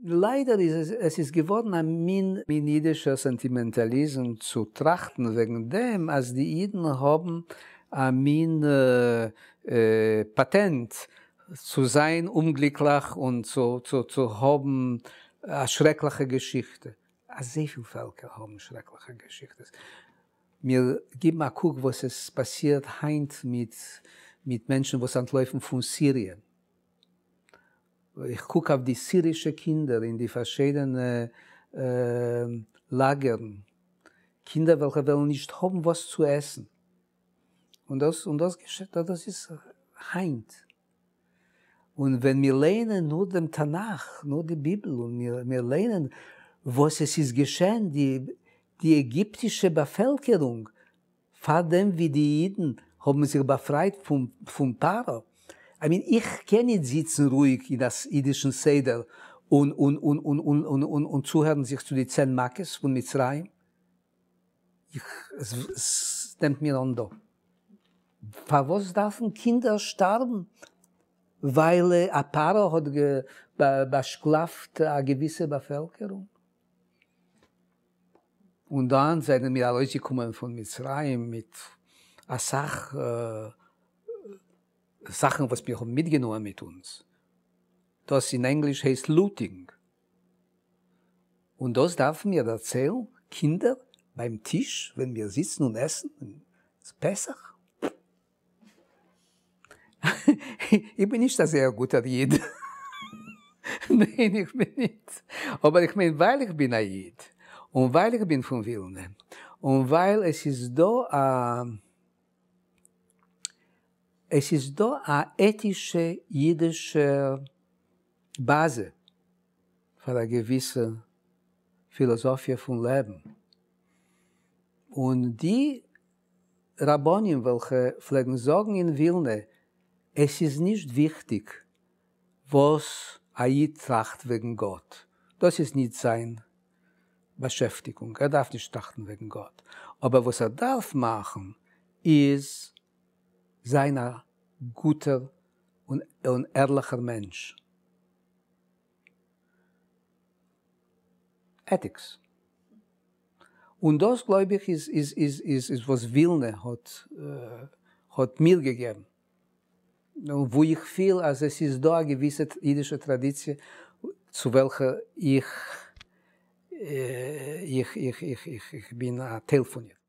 ליידער איז עס, עס איז געווארן א מין מין אידישער סענטימענטאליזם צו טראכטן וועגן דעם אז די אידן האבן א מין פאטענט צו זיין אומגליקליך און צו צו האבן א שרעקליכע געשיכטע. אזויפיל פעלקער האבן שרעקליכע געשיכטעס. מיר גיבן א קוק וואס עס פאסירט היינט מיט מיט מענטשן וואס אנטלויפן פון סיריע. איך קוק אויף די סירישע קינדער אין די פארשידענע לאגערן, קינדער וועלכע וועלן נישט האבן וואס צו עסן. און דאס און דאס געשעט דאס איז היינט. און ווען מיר לייענען נאר דעם תנך, נאר די ביבל, און מיר מיר לייענען וואס עס איז געשען די די עגיפטישע באפעלקערונג פאר דעם ווי די אידן האבן זיך באפרייט פון פון פרעה, איי מין איך קען ניט זיצן רואיג אין א אידישן סדר און און און און און און און און צוהערן זיך צו די צען מכות פון מצרים. איך, עס נעמט מיר אן דא. פארוואס דארפן קינדער שטארבן ווייל א פרעה האט באשקלאפט א געוויסע באפעלקערונג? און דאן זענען מיר ארויסגעקומען פון מצרים מיט אסאך זאכן וואס מיר האבן מיטגענומען מיט אונז, דאס אין ענגליש הייסט looting. און דאס דארפן מיר דערציילן קינדער ביים טיש ווען מיר זיצן און עסן פסח? איך בין נישט א זייער גוטער איד, ניין איך בין ניט, אבער איך מיין ווייל איך בין א איד, און ווייל איך בין פון ווילנע, און ווייל עס איז דא א עס איז דא א עטישע אידישע באזע פאר א געוויסע פילאזאפיע פון לעבן, און די רבנים וועלכע פלעגן זאגן אין ווילנע עס איז נישט וויכטיג וואס א איד טראכט וועגן גאט, דאס איז נישט זיין באשעפטיגונג, ער דארף נישט טראכטן וועגן גאט, אבער וואס ער דארף מאכן איז זיין א גוטער און ערליכער מענטש. Ethics. און דאס גלויב איך איז איז איז איז איז וואס ווילנע האט האט מיר געגעבן. און וואו איך פיל אז עס איז דא א געוויסע אידישע טראדיציע צו וועלכע איך איך איך איך איך בין א טייל פון איר.